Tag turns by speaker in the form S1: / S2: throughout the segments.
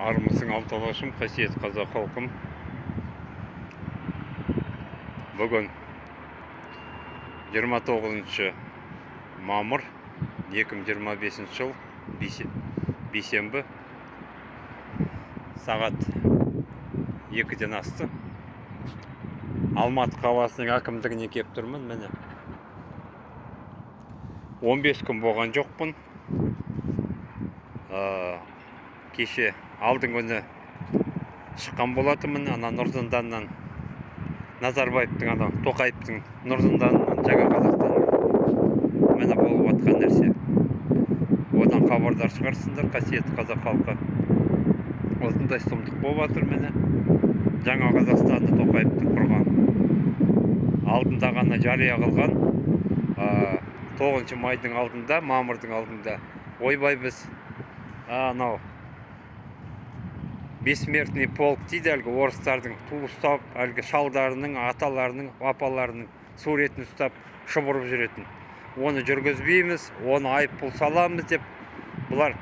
S1: Армысың, алты алашым, қасиетті қазақ халқым. Бүгін 29 мамыр 2025 жыл, бейсенбі, сағат 2-ден асты. Алматы қаласының әкімдігіне кеп тұрмын, міне. 15 күн болған жоқпын. Кеше алдың күні шыққан болатынмын, ана Нұрзынданнан, Назарбаевтың, ана Тоқаевтың Нұрзынданынан, Жаңа Қазақстан. Міне, болып жатқан нәрсе. Одан хабардар шығарсыңдар, қасиетті қазақ халқы. Осындай сұмдық болып жатыр, міне. Жаңа Қазақстанды Тоқаевтың құрған. Алдында ғана жария қылған, 9 майдың алдында, мамырдың алдында. Ойбай, біз анау бессмертный полк дейді, әлгі орыстардың ту ұстап, әлгі шалдарының, аталарының, апаларының суретін ұстап шұбырып жүретін. Оны жүргізбейміз, оны айыппұл саламыз деп бұлар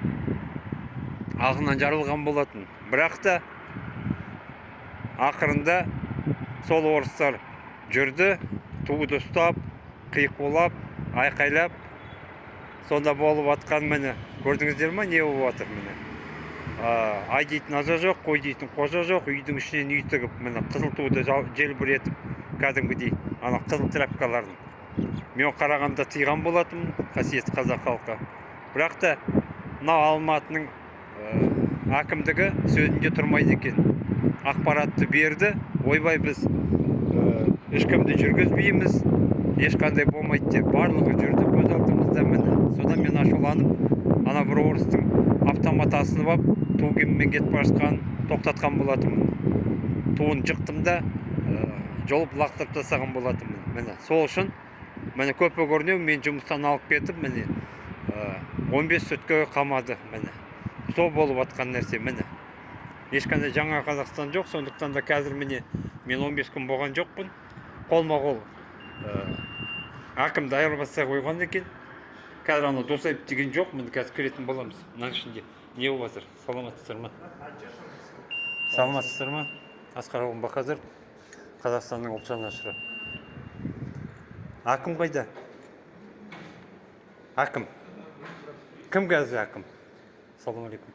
S1: ағынан жарылған болатын. Бірақ та ақырында сол орыстар жүрді, туды ұстап, қиқулап, айқайлап. Сонда болып жатқан, міне, көрдіңіздер ма, не болып жатыр, міне. Ай дейтін аза жоқ, қой дейтін қожа жоқ, үйдің ішінен үй тігіп, міне, қызыл туды желбіретіп, кәдімгідей ана қызыл тряпкаларын. Мен қарағанда тыйған болатынмын, қасиетті қазақ халқы. Бірақ та мынау Алматының әкімдігі сөзінде тұрмайды екен. Ақпаратты берді, ойбай, біз ешкімді жүргізбейміз, ешқандай болмайды деп, барлығы жүрді көз алдымызда, міне. Содан мен ашуланып, ана бір орыстың автомат асынып алып, ту киіммен кетіп бара жатқанын тоқтатқан болатынмын. Туын жықтым да, жұлып лақтырып тастаған болатынмын. Міне, сол үшін, міне, көпе көрінеу мен жұмыстан алып кетіп, міне, 15 суткаға қамады, міне. Сол болып жатқан нәрсе, міне. Ешқандай Жаңа Қазақстан жоқ, сондықтан да қазір, міне, мен 15 күн болған жоқпын. Қолма-қол әкімді айырбастай қойған екен. Қазір ана Досаев деген жоқ, міне, қазір кіретін боламыз. Мынаның ішінде не болып жатыр? Саламатсыздар ма? Саламатсыздар ма? Асқар Бақадыр, Қазақстанның ұлт жанашыры. Әкім қайда? Әкім. Кім қазір әкім? Салам алейкум.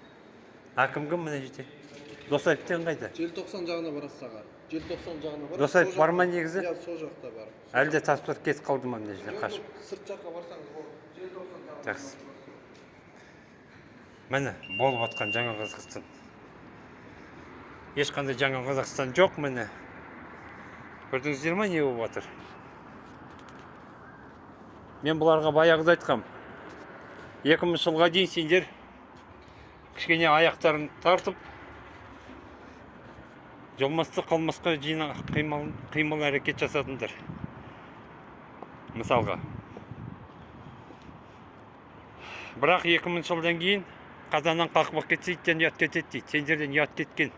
S1: Әкім кім мына жерде? Досаев деген қайда?
S2: Желтоқсан жағына барасыз, аға. Желтоқсан жағына барасыз.
S1: Досаев
S2: Сол
S1: бар ма
S2: жақта-
S1: негізі?
S2: Иә, сол жақта бар.
S1: Әлде тастап кетіп қалды ма мына жерден
S2: Жоқ,
S1: қашып?
S2: жоқ, сырт жаққа барсаңыз болады. Желтоқсан жағына.
S1: Жақсы. Міне, болып жатқан Жаңа Қазақстан. Ешқандай Жаңа Қазақстан жоқ, міне. Көрдіңіздер ма, не болып жатыр? Мен бұларға баяғыда айтқам. 2000 жылға дейін сендер кішкене аяқтарын тартып, жолмасты қылмысқа жина қимыл, қимыл әрекет жасадыңдар. Мысалға. Бірақ 2000 жылдан кейін қазаннан қақпақ кетсе, иттен ұят кетеді дейді. Сендерден ұят кеткен.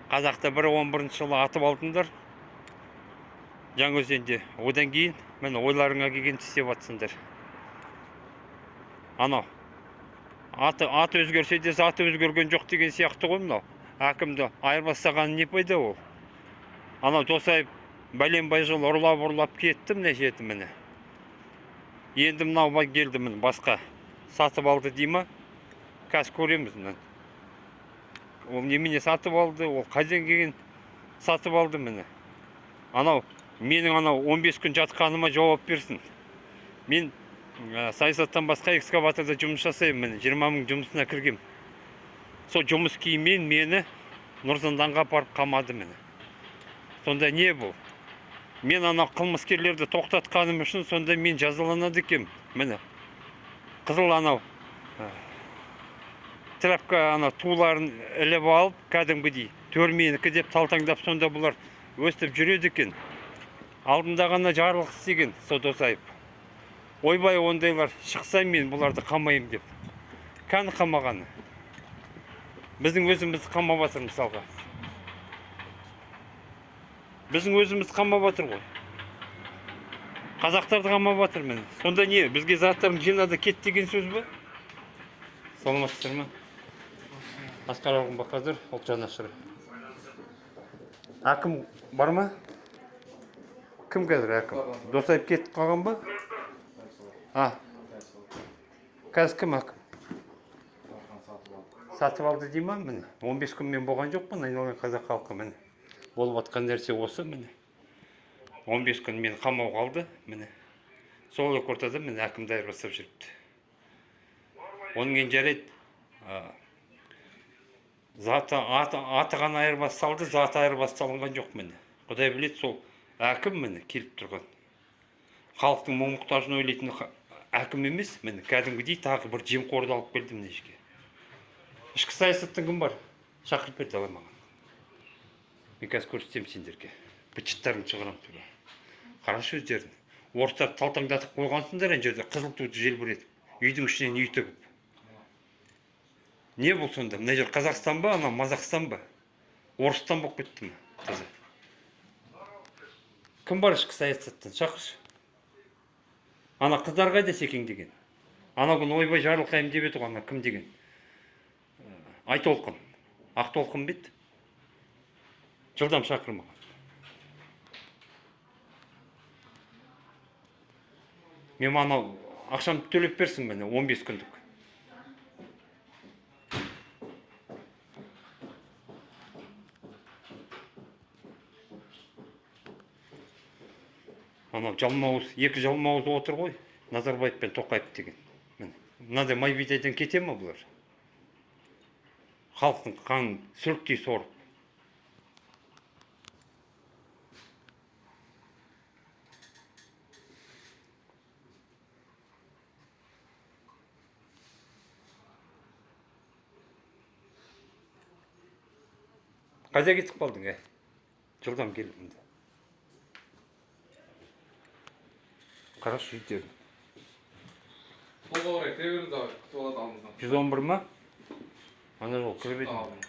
S1: Қазақты бір 11 жылы атып алдыңдар. Жаңаөзенде. Одан кейін, міне, ойларыңа келгенді істеп жатсыңдар. Анау аты өзгерсе де, заты өзгерген жоқ деген сияқты ғой мынау. Әкімді айырбастағаны не пайда ол? Анау Досаев бәленбай жыл ұрлап-ұрлап кетті мына жерді, міне. Енді мынау келді, міне, басқа. Сатып алды дей ма? Қазір көреміз мынаны. Ол немене сатып алды, ол қайдан келген сатып алды, міне. Анау менің анау 15 күн жатқаныма жауап берсін. Мен саясаттан басқа экскаваторда жұмыс жасаймын, міне, 20 мың жұмысына кіргем. Сол жұмыс киіммен мені Нұрзынданға апарып қамады, міне. Сонда не бұл? Мен ана қылмыскерлерді тоқтатқаным үшін сонда мен жазаланады екенмін, міне. Қызыл анау тряпка ана туларын іліп алып, кәдімгідей төр менікі деп талтаңдап, сонда бұлар өстіп жүреді екен. Алдында ғана жарлық істеген сол Досаев. Ойбай, ондайлар шықса, мен бұларды қамаймын деп. Кәні қамағаны? Біздің өзімізді қамап жатыр мысалға. Біздің өзіміз қамап жатыр ғой. Қазақтарды қамап жатыр, міне. Сонда не, бізге заттарын жинады, кет деген сөз бе? Саламатсыздар ма? Асқар Арғынбақадыр, ұлт жанашыры. Әкім бар ма? Кім қазір әкім? Досаев кетіп қалған ба? А. Қазір кім әкім? Сатып алды дей ма? Міне. 15 күн мен болған жоқпын, айналайын қазақ халқы, міне. Болып жатқан нәрсе осы, міне. 15 күн мен қамауға алды, міне. Сол екі ортада, міне, әкімді айырбастап жүріпті. Оның енді жарайды, заты аты ғана айырбасталды, заты айырбасталынған жоқ, міне. Құдай біледі, сол әкім, міне, келіп тұрған. Халықтың мұң мұқтажын ойлайтын әкім емес, міне, кәдімгідей тағы бір жемқорды алып келді мына жерге. Ішкі саясаттан кім бар? Шақырып бер давай маған. Мен қазір көрсетемін сендерге. Быт-шыттарыңды шығарамын тура. Қарашы өздерін. Орыстар талтаңдатып қойғансыңдар ана жерде қызыл туды желбіретіп. Үйдің ішінен үй тігіп. Не бұл сонда? Мына жер Қазақстан ба, анау Мазақстан ба? Орыстан болып кетті ме? Таза. Кім бар ішкі саясаттан? Шақыршы. Ана қыздар қайда, Секең деген? Ана күні ойбай жарылқаймын деп еді ғой, ана кім деген? Айтолқын. Ақтолқын бет. Жылдам шақыр маған. Мен анау ақшамды төлеп берсін, міне, 15 күндік. Анау жалмауыз, екі жалмауыз отыр ғой, Назарбаев пен Тоқаев деген. Міне. Мынадай май бидайдан кете ма бұлар? Халықтың қанын сүліктей сорып. Қайда кетіп қалдың, ә? Жылдам кел мында. Қарашы үйдерін.
S3: Солға қарай кіре беріңіз аға, күтіп алады алдыңыздан.
S1: 111 ма? Ана жол кіріп едім.
S3: Алдым.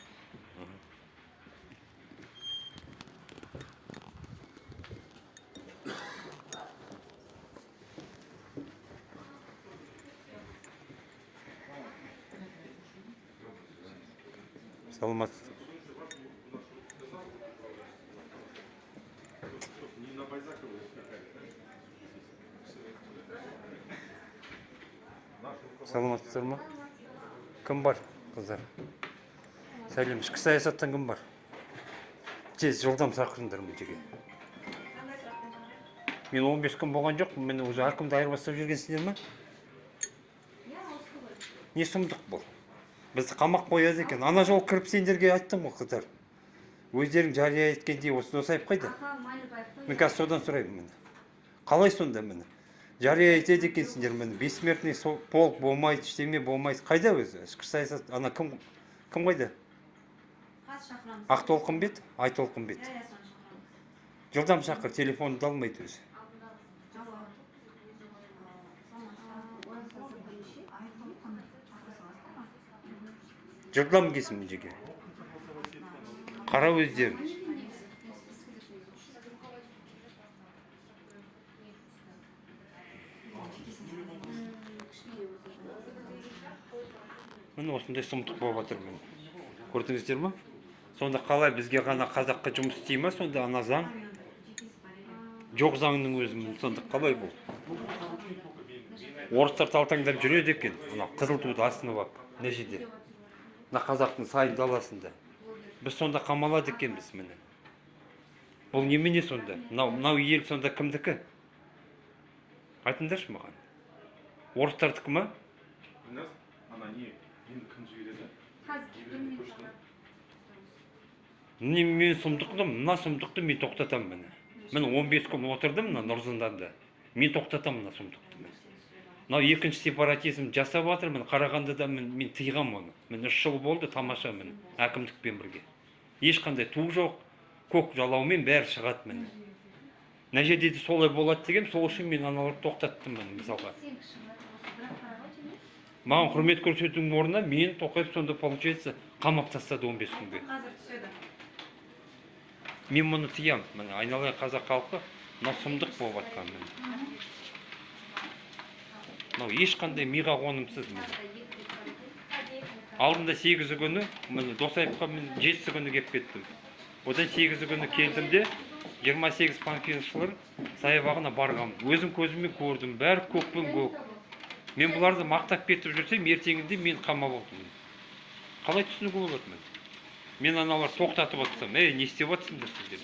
S1: Саламатсыз.
S4: Не на Байзакова скакали, да?
S1: Саламатсыздар ма? Кім бар, қыздар? Сәлем, ішкі саясаттан кім бар? Тез жылдам шақырыңдар мына жерге. Мен 15 күн болған жоқпын, мен уже әкімді айырбастап жүргенсіңдер ма? Не сұмдық бұл? Бізді қамақ қояды екен. Ана жол кіріп сендерге айттым ғой, қыздар. Өздерің жария еткендей осы Досаев қайда? Мен қазір содан сұраймын, міне. Қалай сонда, міне? Жария етеді екенсіңдер, міне. Бессмертный полк болмайды, ештеме болмайды. Қайда өзі? Ішкі саясат, ана кім қайда?
S5: Қазір шақырамыз.
S1: Ақтолқын бет, Айтолқын бет.
S5: Иә, иә, соны шақырамыз.
S1: Жылдам шақыр, телефонды алмайды өзі. Жылдам келсін мына жерге. Қара өздерін. Міне, осындай сұмдық болып жатыр, міне. Көрдіңіздер ма? Сонда қалай, бізге ғана, қазаққа жұмыс істей ма сонда ана заң? Жоқ заңның өзі, міне, сонда қалай бұл? Орыстар талтаңдап жүреді екен, мына қызыл туды асынып алып, мына жерде. Мына қазақтың сайын даласында. Біз сонда қамалады екенбіз, міне. Бұл немене сонда? Мынау ел сонда кімдікі? Айтыңдаршы маған. Орыстардікі ма?
S4: Гүлназ, ана не, енді кім жібереді?
S5: Қазір
S4: Жібереді почта.
S1: Не, мен сұмдықты, мына сұмдықты мен тоқтатамын, міне. Міне, 15 күн отырдым мына Нұрзынданда. Мен тоқтатамын мына сұмдықты, міне. Мынау екінші сепаратизм жасап жатыр, міне, Қарағандыда мен тыйғам оны. Міне, 3 жыл болды, тамаша, міне, әкімдікпен бірге. Ешқандай ту жоқ, көк жалаумен бәрі шығады, міне. Мына жерде де солай болады деген, сол үшін мен аналарды тоқтаттым, міне, мысалға. Маған құрмет көрсетудің орнына мені Тоқаев сонда, получается, қамап тастады 15 күнге.
S5: Қазір түседі.
S1: Мен мұны тыямын, міне, айналайын қазақ халқы, мынау сұмдық болып жатқан, міне. Мынау ешқандай миға қонымсыз, міне. Алдында 8-і күні, міне, Досаевқа мен 7-сі күні келіп кеттім. Одан 8-і күні келдім де, 28 панфиловшылар саябағына барғанмын. Өзім көзіммен көрдім, бәрі көкпен көк. Мен бұларды мақтап кетіп жүрсем, ертеңінде мен қамап отырмын. Қалай түсінуге болады мен? Мен аналар тоқтатып отырсам, ей, не істеп жатсыңдар сендер?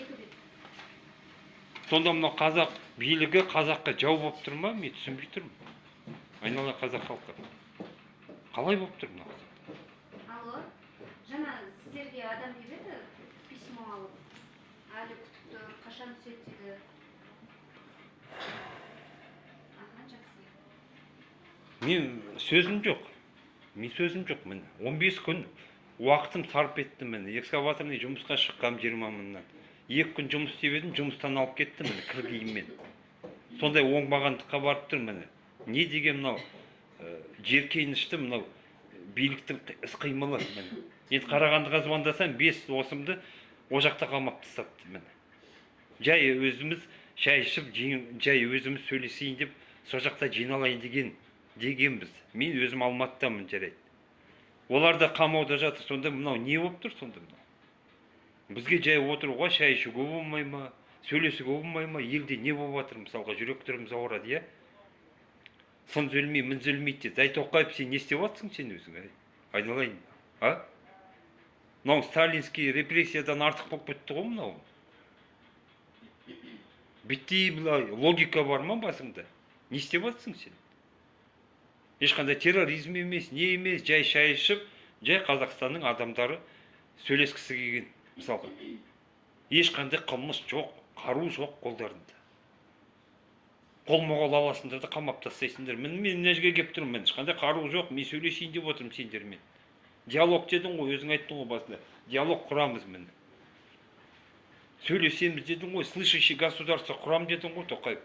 S1: Сонда мынау қазақ билігі қазаққа жау болып тұр ма? Мен түсінбей тұрмын. Айнала қазақ халқы. Қалай болып тұр мынау?
S5: Алло, жаңа сіздерге адам келіп еді, письмо алып. Әлі күтіп тұр, қашан түседі дейді. Аха, жақсы.
S1: Мен сөзім жоқ. Мен сөзім жоқ міне. 15 күн уақытым сарп еттім міне. Экскаваторный жұмысқа шыққам 20 мыңнан. 2 күн жұмыс істеп едім, жұмыстан алып кетті міне, кір киіммен. Сондай оңбағандыққа барып тұр міне. Не деген мынау жеркенішті мынау биліктің іс қимылы міне. Енді Қарағандыға звондасам, 5 досымды о жақта қамап тастапты міне. Жай өзіміз шай ішіп, жай өзіміз сөйлесейін деп, сол жақта жиналайын дегенбіз. Мен өзім Алматыдамын, жарайды. Олар да қамауда жатыр. Сонда мынау не болып тұр сонда мынау? Бізге жай отыруға, шай ішуге болмай ма, сөйлесуге болмай ма? Елде не болып жатыр, мысалға, жүректеріміз ауырады, иә? Сын түзелмей, мін түзелмейді дейді. Әй, Тоқаев, сен не істеп жатсың сен өзің, әй? Айналайын, а? Мынау сталинский репрессиядан артық болып кетті ғой мынау. Бітті, былай логика бар ма басыңда? Не істеп жатсың сен? Ешқандай терроризм емес, не емес, жай шай ішіп, жай Қазақстанның адамдары сөйлескісі келген, мысалға. Ешқандай қылмыс жоқ, қару жоқ қолдарында. Қолма-қол аласыңдар да қамап тастайсыңдар. Міне, мен мына жерге келіп тұрмын, міне, ешқандай қару жоқ, мен сөйлесейін деп отырмын сендермен. Диалог дедің ғой, өзің айттың ғой басында. Диалог құрамыз міне. Сөйлесеміз дедің ғой, слышащий государство құрам дедің ғой, Тоқаев.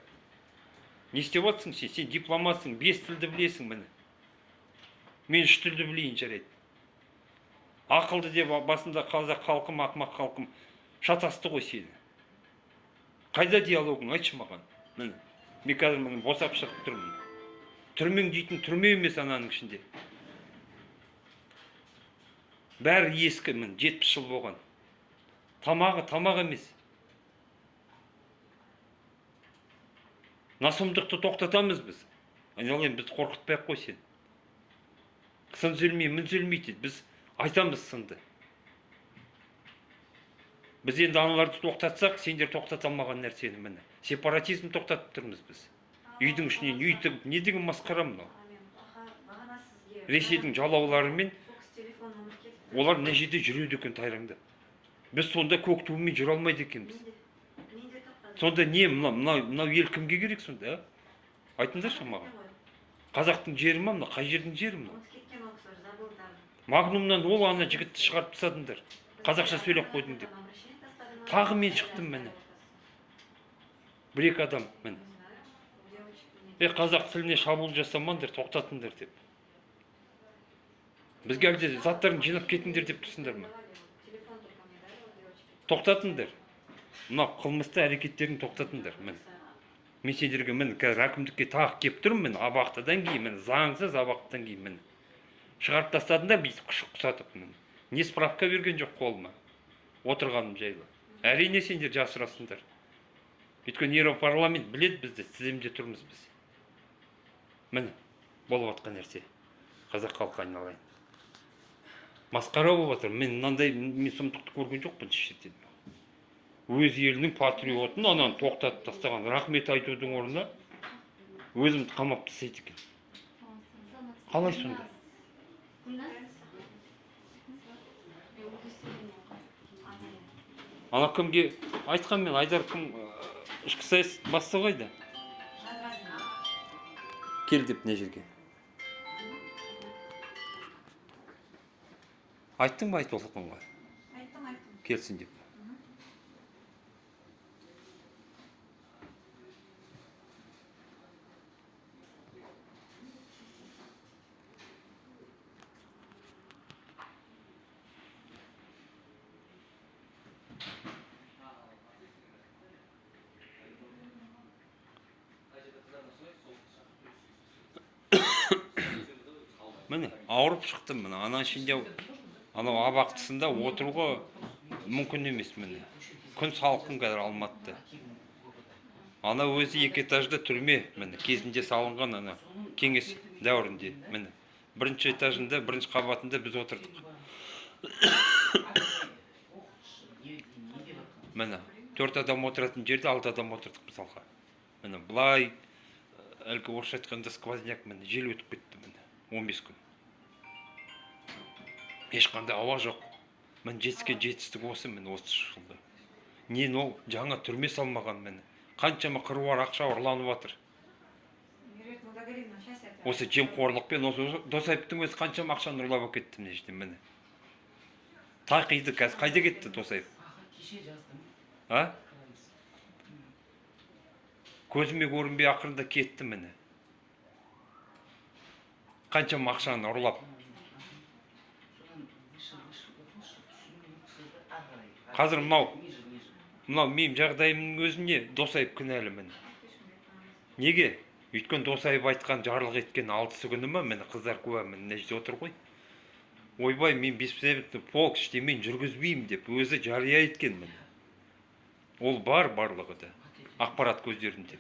S1: Не істеп жатсың сен? Сен дипломатсың, 5 тілді білесің міне. Мен 3 тілді білейін, жарайды. Ақылды деп басында қазақ халқым, ақымақ халқым шатасты ғой сені. Қайда диалогың, айтшы маған. Міне, мен қазір міне босап шығып тұрмын. Түрмең дейтін түрме емес ананың ішінде. Бәрі ескі, міне, 70 жыл болған. Тамағы тамақ емес. Насымдықты тоқтатамыз біз. Айналайын, бізді қорқытпай ақ қой сен. Сын түзелмей, мін түзелмейді дейді. Біз айтамыз сынды. Біз енді аналарды тоқтатсақ, сендер тоқтата алмаған нәрсені міне. Сепаратизм тоқтатып тұрмыз біз. Үйдің ішінен үй тігіп, не деген масқара мынау? Ресейдің жалауларымен олар мына жерде жүреді екен тайраңдап. Біз сонда көк туымен жүре алмайды екенбіз. Сонда не мынау ел кімге керек сонда, а? Айтыңдаршы маған. Қазақтың жері ма мынау? Қай жердің жері мынау? Магнумнан ол ана жігітті шығарып тастадыңдар. Қазақша сөйлеп қойдың деп. Тағы мен шықтым міне. 1-2 адам міне. Қазақ тіліне шабуыл жасамаңдар, тоқтатыңдар деп. Бізге әлде заттарын жинап кетіңдер деп тұрсыңдар ма? Тоқтатыңдар. Мына қылмысты әрекеттерін тоқтатыңдар. Міне. Мен сендерге міне қазір әкімдікке тағы келіп тұрмын, міне, абақтыдан кейін, міне, заңсыз абақтыдан кейін, міне. Шығарып тастадыңдар, бүйтіп күшік құсатып, міне. Не справка берген жоқ қолыма, отырғаным жайлы. Әрине сендер жасырасыңдар. Өйткені Европарламент біледі бізді, тізімде тұрмыз біз. Міне, болып жатқан нәрсе. Қазақ халқы, айналайын. Масқара болып жатыр. Мен мынандай, мен сұмдықты көрген жоқпын еш жерден. Өз елінің патриотын ананы тоқтатып тастаған, рахмет айтудың орнына өзімді қамап тастайды екен. Қалай сонда? Ана кімге айтқан мен, Айдар кім, ішкі саясат бастығы қайда? Кел деп мына жерге. Айттың ба Айтолқынға?
S5: Айттым, айттым.
S1: Келсін деп. Міне, ауырып шықтым, міне, ана ішінде, анау абақтысында отыруға мүмкін емес, міне. Күн салқын қазір Алматыда. Ана өзі екі этажды түрме, міне, кезінде салынған ана кеңес дәуірінде, міне. Бірінші этажында, бірінші қабатында біз отырдық. Міне, төрт адам отыратын жерде алты адам отырдық мысалға. Міне, былай, әлгі орысша айтқанда сквозняк, міне, жел өтіп кетті, міне, 15 күн. Ешқандай ауа жоқ. Міне, жетіскен жетістік осы, міне, осы жылда. Не, ол жаңа түрме салмаған, міне. Қаншама қыруар ақша ұрланып жатыр.
S6: Меруерт Молдағалиевна, сейчас это.
S1: Осы жемқорлықпен осы Досаевтың өзі қаншама ақшаны ұрлап әкетті мына жерден, міне. Тақиды қазір, қайда кетті Досаев?
S7: Кеше жаздым.
S1: А? Көзіме көрінбей ақырында кетті, міне. Қаншама ақшаны ұрлап.
S7: Содан выше, выше оқыңызшы, түсініксізді ары қарай.
S1: Қазір мынау
S7: Ниже, ниже.
S1: Мынау менің жағдайымның өзіне Досаев кінәлі, міне. Неге? Өйткені Досаев айтқан, жарлық еткен алтысы күні ма, міне, қыздар куә, міне, мына жерде отыр ғой. Ойбай, мен беспрезидентный полк ештемен жүргізбеймін деп өзі жария еткен, міне. Ол бар барлығы да ақпарат көздерінде.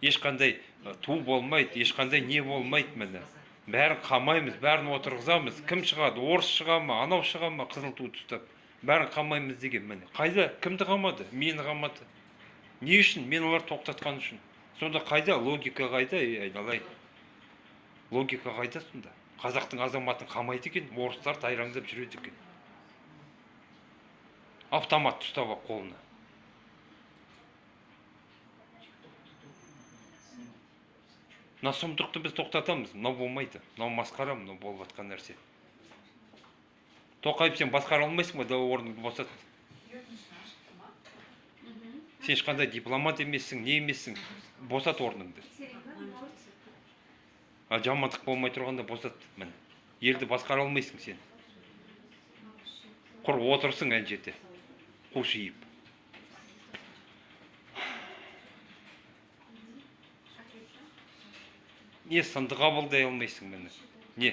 S1: Ешқандай ту болмайды, ешқандай не болмайды, міне. Бәрін қамаймыз, бәрін отырғызамыз. Кім шығады? Орыс шыға ма, анау шыға ма, қызыл туды ұстап. Бәрін қамаймыз деген, міне. Қайда? Кімді қамады? Мені қамады. Не үшін? Мен оларды тоқтатқан үшін. Сонда қайда? Логика қайда, ей, айналайын? Логика қайда сонда? Қазақтың азаматын қамайды екен, орыстар тайраңдап жүреді екен. Автомат ұстап алып қолына. Мына сұмдықты біз тоқтатамыз. Мынау болмайды. Мынау масқара, мынау болып жатқан нәрсе. Тоқаев, сен басқара алмайсың ба? Давай, орныңды босат. Сен ешқандай дипломат емессің, не емессің. Босат орныңды.
S5: Тексерейін ба?
S1: А жамандық болмай тұрғанда босат, міне. Елді басқара алмайсың сен. Құр отырсың ана жерде. Қушиып. Не сынды қабылдай алмайсың, міне. Не?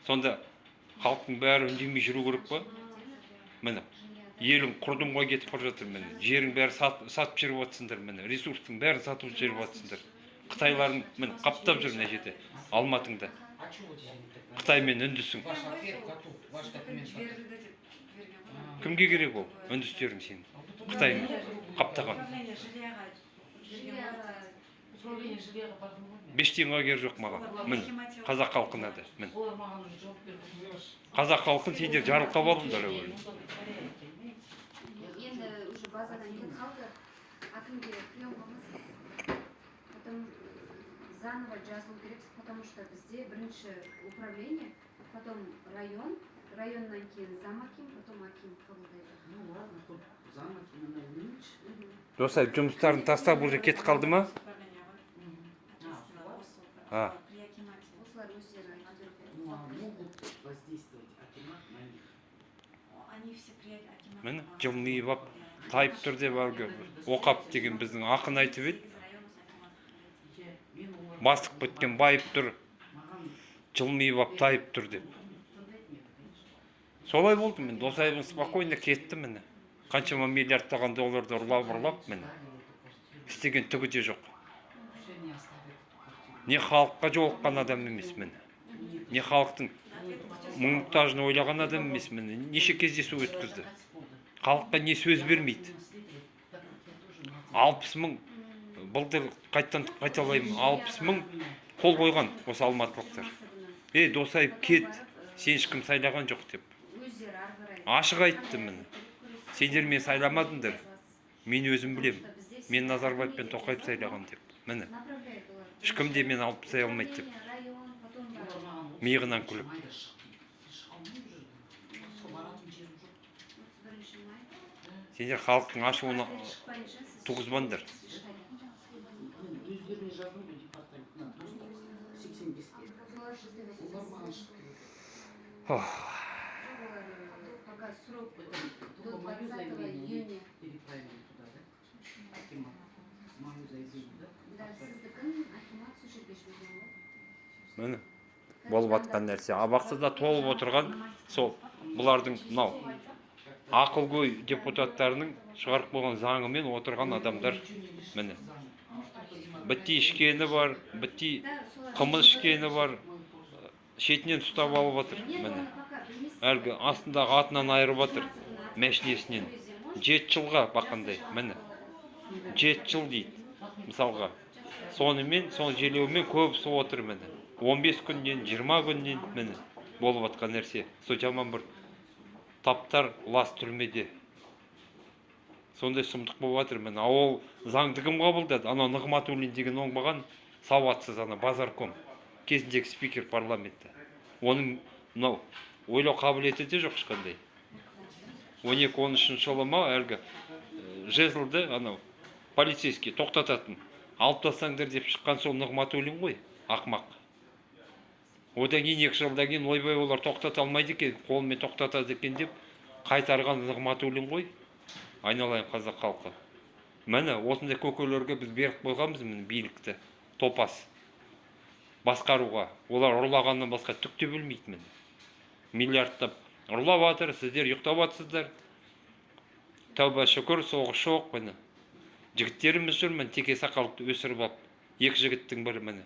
S1: Сонда халықтың бәрі үндемей жүру керек па? Міне, елің құрдымға кетіп бара жатыр, міне. Жерің бәрі сатып жіберіп жатсыңдар, міне. Ресурстың бәрін сатып жіберіп жатсыңдар. Қытайлардың, міне, қаптап жүр мына жерде. Алматыңда.
S7: А чего здесь они так?
S1: Қытай мен үндісің.
S7: Ваш ответ готов, ваш документ готов.
S6: Жіберілді деп жіберген ғой.
S1: Кімге керек ол? Үндістерің сенің. Қытаймен қаптаған.
S6: Управление жильяға жіберген ғой.
S7: Управление жильяға бардым ғой мен.
S1: Бес тиынға керегі жоқ маған. Міне, қазақ халқына да. Міне.
S7: Олар маған уже жауап берді.
S1: Қазақ халқын сендер жарылқап алдыңдар әуелі.
S5: Енді уже базадан кетіп қалды. Әкімге прием қылыңыз. Потом заново жазылу керек, потому что бізде бірінші управление, потом район, районнан кейін зам аким, потом аким қабылдайды.
S7: Ну ладно, хоть зам акима уменьши.
S1: Досаев жұмыстарын тастап уже кетіп қалды ма?
S6: Управление ғой.
S7: А,
S6: Осы
S1: А.
S6: при акимате.
S5: Осылар өздері айтып береді.
S7: Ну а могут воздействовать акимат на них?
S6: Они все при акимате.
S1: Міне, жылмиып ап, тайып тұр деп әлгі Оқап деген біздің ақын айтып еді.
S7: Я, мен оларға-
S1: Бастық біткен байып тұр,
S7: Маған
S1: жылмиып ап тайып тұр деп.
S7: тыңдайды мені, конечно.
S1: Солай болды, міне, Досаевың спокойно кетті, міне. Қаншама миллиардтаған долларды ұрлап ұрлап, міне. Істеген түгі де жоқ.
S7: Пусть они оставят эту квартиру.
S1: Не халыққа жолыққан адам емес, міне. Не халықтың мұң мұқтажын ойлаған адам емес, міне. Неше кездесу өткізді. Халыққа не сөз бермейді. 60 000 былтыр, қайтадан қайталаймын, 60 000 қол қойған осы алматылықтар. Ей, Досаев, кет, сен ешкім сайлаған жоқ деп.
S5: Өздері ары қарай.
S1: Ашық айтты, міне. Сендер мені сайламадыңдар. Мен өзім білем. Мен Назарбаев пен Тоқаев сайлаған деп. Міне.
S5: Направляет олар.
S1: Ешкім де мені алып тастай алмайды деп.
S5: Управление, район, потом барып.
S1: Миығынан күліп.
S7: Майда шық дейді. Шыға алмаймын уже. Басқа баратын жерім жоқ.
S5: 31 май.
S1: Сендер халықтың ашуына
S5: Апрель шықпайынша сіз
S1: туғызбаңдар.
S5: ешқайда.
S7: Мен өздеріне жаздым ғой департамент, мына доступ 85-ке.
S5: Солар сізді
S7: Олар маған шығып келеді.
S1: Ох,
S5: Жоқ, олар пока срок
S7: Это
S5: до
S7: только мое
S5: 20
S7: заявление
S5: июня.
S7: переправили туда, да? Акимат. Мое заявление, да?
S5: Да, сіздікін акимат сол жерге жіберген ғой.
S1: Міне. Болып жатқан нәрсе, абақтыда толып отырған сол бұлардың, мынау ақылгөй депутаттарының шығарып қойған заңымен отырған адамдар. Міне, бітти ішкені бар, бітти қымыз ішкені бар, шетінен ұстап алып жатыр. Міне, әлгі астындағы атынан айырып жатыр, мәшинесінен. 7 жылға бақандай. Міне, 7 жыл дейді мысалға. Сонымен, сол желеумен көбісі отыр. Міне, 15 күннен, 20 күннен. Міне, болып жатқан нәрсе сол жаман бір таптар лас түрмеде сондай сұмдық болып жатыр. Міне, а ол заңды кім қабылдады? Анау Нығматуллин деген оңбаған сауатсыз, ана базарком, кезіндегі спикер парламентте. Оның мынау ойлау қабілеті де жоқ ешқандай. 12, 13-жылы ма, әлгі жезлді анау полицейский тоқтататын алып тастаңдар деп шыққан сол Нығматуллин ғой, ақымақ. Одан кейін 2 жылдан кейін, ойбай, олар тоқтата алмайды екен, қолымен тоқтатады екен деп қайтарған Нығматуллин ғой. Айналайын қазақ халқы, міне, осындай көкелерге біз беріп қойғанбыз, міне, билікті топас басқаруға. Олар ұрлағаннан басқа түк те білмейді. Міне, миллиардтап ұрлап жатыр, сіздер ұйықтап жатсыздар. Тәуба, шүкір, соғыс жоқ. Міне, жігіттеріміз жүр, міне, теке сақалды өсіріп алып, екі жігіттің бірі, міне,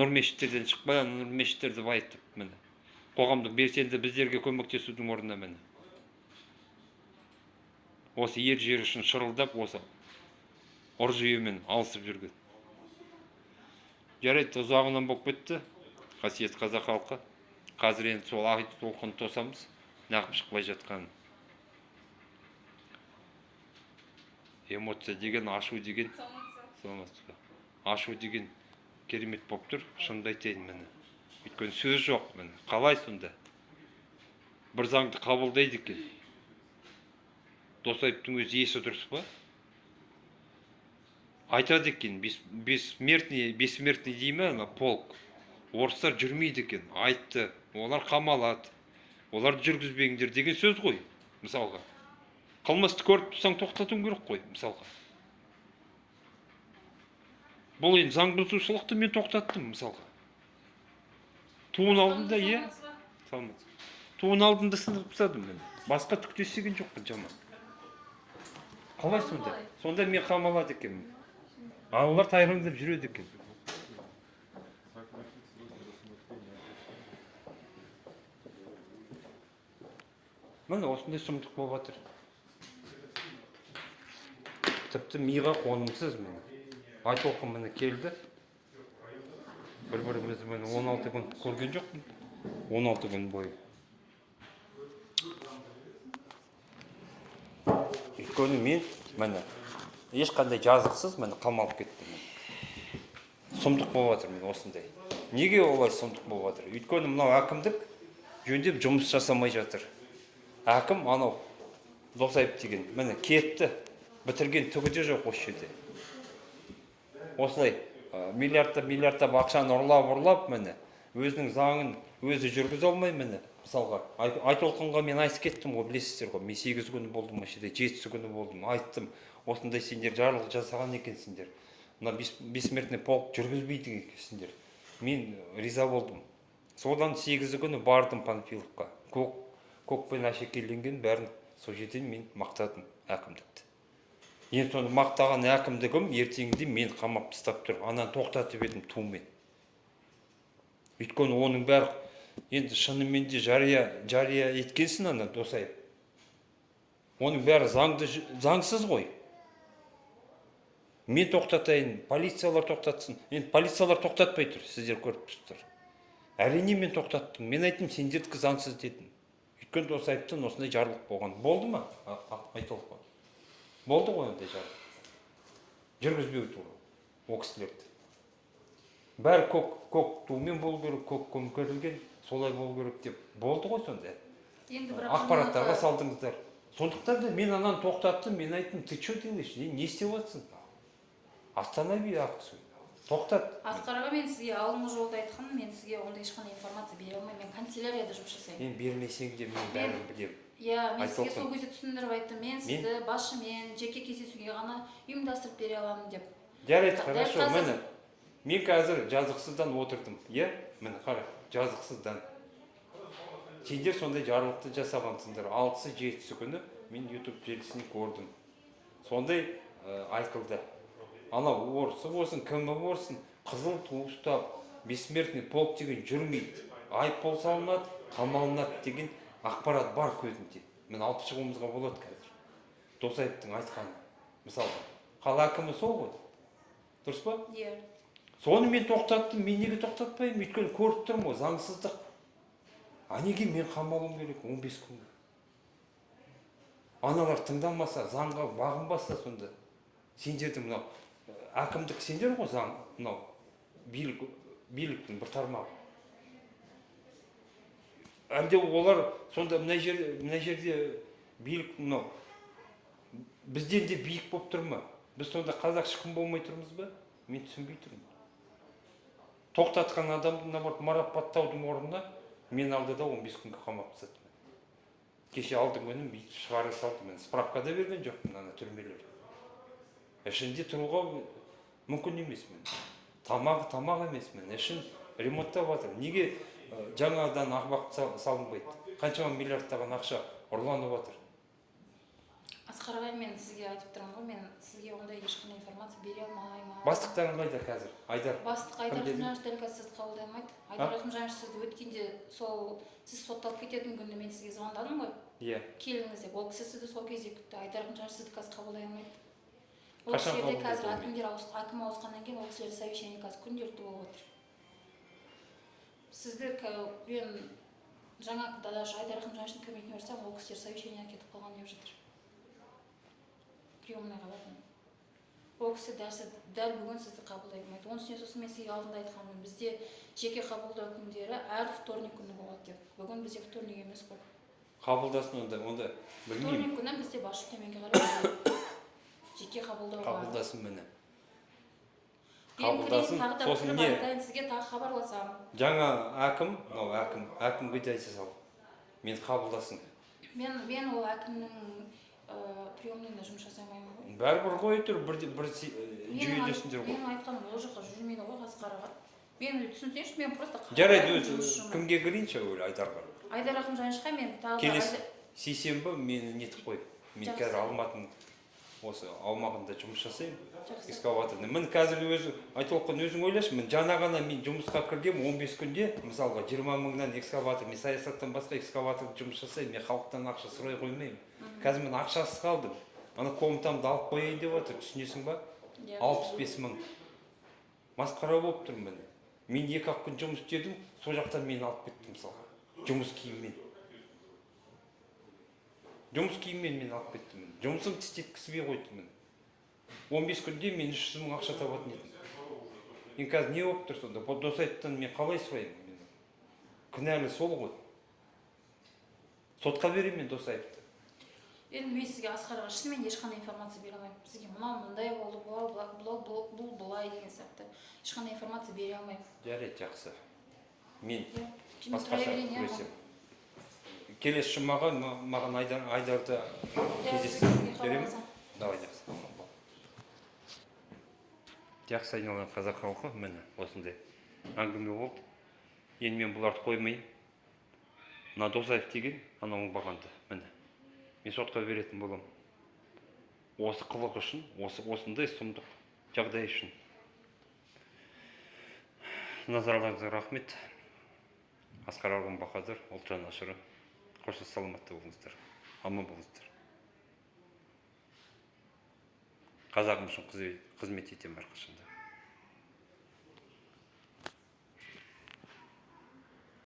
S1: нұр мешіттерден шықпай, ана нұр мешіттерді байытып, міне, қоғамдық белсенді біздерге көмектесудің орнына, міне, осы ер жер үшін шырылдап, осы ұр жүйемен алысып жүрген. Жарайды, ұзағынан болып кетті. Қасиетті қазақ халқы, қазір енді сол ай толқын тосамыз, неғып шықпай жатқанын. Эмоция деген, ашу деген, саламатсыз ба, ашу деген керемет болып тұр, шынымды айтайын. Міне, өйткені сөз жоқ. Міне, қалай сонда бір заңды қабылдайды екен? Досаевтың өзі есі дұрыс па? Айтады екен, бессмертный дей ме, ана полк орыстар жүрмейді екен, айтты, олар қамалады, оларды жүргізбеңдер деген сөз ғой. Мысалға, қылмысты көріп тұрсаң, тоқтатуың керек қой. Мысалға, бұл енді заң бұзушылықты мен тоқтаттым. Мысалға, туын алдында, иә, саламатсыз, туын алдында сындырып тастадым. Мен басқа түк те істеген жоқпын жаман. Қалай сонда? Сонда мен қамалады екенмін, аналар тайраңдап жүреді екен. Міне, осындай сұмдық болып жатыр. Тіпті миға қонымсыз. Міне, Айтолқын, міне, келді. бір бірімізді міне 16 күн көрген жоқпын, 16 күн бойы. Өйткені мен, міне, ешқандай жазықсыз, міне, қамалып кеттім. Сұмдық болып жатыр, міне, осындай. Неге олай сұмдық болып жатыр? Өйткені мынау әкімдік жөндеп жұмыс жасамай жатыр. Әкім анау Досаев деген, міне, кетті, бітірген түгі де жоқ осы жерде. Осылай миллиардтап, миллиардтап ақшаны ұрлап, ұрлап, міне, өзінің заңын өзі жүргізе алмай. Міне, мысалға, Айтолқынға мен айтып кеттім ғой, білесіздер ғой. Мен 8 күні болдым осы жерде, жетісі күні болдым, айттым: осындай сендер жарлық жасаған екенсіңдер, мына бессмертный полк жүргізбейді екенсіңдер. Мен риза болдым. Содан 8-і күні бардым Панфиловқа, көк көкпен әшекейленген бәрін. Сол жерден мен мақтадым әкімдікті. Енді соны мақтаған әкімдігім ертеңінде мен қамап тастап тұр. Ананы тоқтатып едім тумен. Өйткені оның бәрі енді шынымен де жария еткенсін ана Досаев, оның бәрі заңды, заңсыз ғой. Мен тоқтатайын, полициялар тоқтатсын. Енді полициялар тоқтатпай тұр, сіздер көріп тұрсыздар. Әрине, мен тоқтаттым. Мен айттым, сендердікі заңсыз дедім. Өйткені Досаевтан осындай жарлық болған. Болды ма, Айтолқын? Болды ғой ондай жарлық жүргізбеу туралы. Ол кісілерді бәрі көк тумен болу керек, көк көмкерілген, солай болу керек деп болды ғой сонда.
S8: Енді бірақ
S1: Ақпараттарға
S8: жаңағы-
S1: салдыңыздар. Сондықтан да мен ананы тоқтаттым. Мен айттым: ты что делаешь, не істеп жатырсың, останови акцию, тоқтат.
S8: Асқар аға, мен сізге алдыңғы жолда айтқанмын, мен сізге ондай ешқандай информация бере алмаймын, мен канцелярияда жұмыс жасаймын.
S1: Мен бермесең де, мен бәрін білемін.
S8: Иә, мен сізге
S1: Айтолқын.
S8: сол кезде түсіндіріп айттым, мен сізді басшымен жеке кездесуге ғана ұйымдастырып бере аламын деп.
S1: Жарайды.
S8: Дәл
S1: Хорошо.
S8: қазір-
S1: Міне, мен қазір жазықсыздан отырдым, иә. Міне қара, жазықсыздан. Сендер сондай жарлықты жасағансыңдар. 6-7 күні мен YouTube желісін көрдім. Сондай айтылды. Анау орысы болсын, кімі болсын, қызыл ту ұстап, бессмертный полк деген жүрмейді. Айыппұл салынады, қамалынады деген ақпарат бар көзімде. Міне, алып шығуымызға болады қазір. Досаевтың айтқаны. Мысалы, қала әкімі сол ғой. Дұрыс па?
S8: Иә.
S1: Соны мен тоқтаттым. Мен неге тоқтатпаймын? Өйткені көріп тұрмын ғой, заңсыздық. А неге мен қамалуым керек 15 күнге? Аналар тыңдамаса, заңға бағынбаса, сонда сендердің мынау әкімдік, сендер ғой заң, мынау билік, биліктің бір тармағы. Әлде олар сонда мына жерде билік мынау бізден де биік болып тұр ма? Біз сонда қазақ ешкім болмай тұрмыз ба? Мен түсінбей тұрмын. Тоқтатқан адамды, наоборот, марапаттаудың орнына мен алды да 15 күнге қамап тастады. Кеше алдыңғы күні бүйтіп шығара салды. Мен справка да берген жоқпын. Ана түрмелер ішінде тұруға мүмкін емес. Мен тамағы тамақ емес, мен ішін ремонттап жатыр. Неге жаңадан ақбақ салынбайды? Қаншама миллиардтаған ақша ұрланып жатыр.
S8: Асқар ағай, мен сізге айтып тұрмын ғой, мен сізге ондай ешқандай информация бере алмаймын.
S1: Бастықтарың қайда қазір? Айдар?
S8: Бастық Айдар
S1: Кім дедің?
S8: Рахымжанович дәл қазір сізді қабылдай алмайды. Айдар Рахымжанович сізді өткенде, сол сіз сотталып кететін күні мен сізге звондадым ғой, келіңіз деп. Ол кісі сізді сол кезде күтті. Айдар Рахымжанович сізді қазір қабылдай алмайды. Ол
S1: Қашан
S8: кісілерде
S1: қабылдайды
S8: қазір
S1: ол мені?
S8: әкімдер әкім ауысқаннан кейін ол кісілерде совещание қазір күнделікті болып отыр. Сізді мен жаңа даже Айдар Рахымжановичтің кабинетіне барсам, ол кісілер совещаниеге кетіп қалған деп жатыр. Приемныйға бардым. Ол кісі дәл бүгін сізді қабылдай алмайды. Оның үстіне сосын мен сізге алдында айтқанмын, бізде жеке қабылдау күндері әр вторник күні болады деп. Бүгін бізде вторник емес қой.
S1: Қабылдасын онда, білмеймін.
S8: Вторник күні бізде басшы төменге қарай жүреді. Жеке қабылдауға.
S1: Қабылдасын, міне.
S8: Мен
S1: Қабылдасын,
S8: кірейін тағы да,
S1: сосын
S8: кіріп
S1: не?
S8: айтайын, сізге тағы хабарласамын.
S1: Жаңа әкім, мынау әкім, әкімге де айта сал, мен қабылдасын.
S8: Мен ол әкімнің приемныйында жұмыс жасай алмаймын ғой.
S1: Бәрібір ғой, әйтеуір бір жүйедесіңдер ғой.
S8: Менің айтқаным ол жаққа жүрмейді ғой, Асқар аға. Мен түсінсеңізші, мен просто
S1: Жарайды.
S8: қабылдаймын,
S1: Өзі
S8: жұмысшымын.
S1: кімге кірейінші әуелі? Айдарға.
S8: Айдар Рахымжановичқа мен тағы да
S1: Келесі сейсенбі мені нетіп қой. Мен
S8: Жақсы.
S1: қазір Алматының осы аумағында жұмыс жасаймын.
S8: Жақсы.
S1: Экскаваторда. Міне, қазір өзі Айтолқын, өзің ойлашы, міне, жаңа ғана мен жұмысқа кіргенмін. 15 күнде, мысалға, 20 мыңнан экскаватор. Мен саясаттан басқа экскаватор жұмыс жасаймын. Мен халықтан ақша сұрай қоймаймын. Қазір мен ақшасыз қалдым. Ана комнатамды алып қояйын деп жатыр, түсінесің ба?
S8: Иә.
S1: 65 мың. Масқара болып тұрмын. Міне, мен 2-ақ күн жұмыс істедім, сол жақтан мені алып кетті, мысалға, жұмыс киіммен мені алып кетті. Міне, жұмысымды істеткізбей қойды. Міне, 15 күнде мен 300 мың ақша табатын едім. Енді қазір не болып тұр сонда? Бұл Досаевтан мен қалай сұраймын? Мен кінәлі сол ғой. Сотқа беремін мен Досаевты.
S8: Енді мен сізге, Асқар аға, шынымен ешқандай информация бере алмаймын. Сізге мынау мындай болды, бұлай бұл, бұл, бұл былай деген сияқты ешқандай информация бере алмаймын.
S1: Жарайды, жақсы, мен
S8: Иә. Мен тұра
S1: басқаша
S8: берейін, иә.
S1: Күресемін. Келесі жұмаға маған Айдарды
S8: Иә,
S1: кездестір.
S8: сізге
S1: Бере ме?
S8: хабарласамын.
S1: Давай, жақсы, жақсы. Айналайын қазақ халқы, міне, осындай әңгіме болды. Енді мен бұларды қоймаймын. Мына Досаев деген ана оңбағанды, міне, мен сотқа беретін боламын осы қылығы үшін, осындай сұмдық жағдай үшін. Назарларыңызға рахмет. Асқар Арғын Бахадыр, ұлт жанашыры. Қош, саламатта болыңыздар, аман болыңыздар. Қазағым үшін қызмет етемін әрқашанда.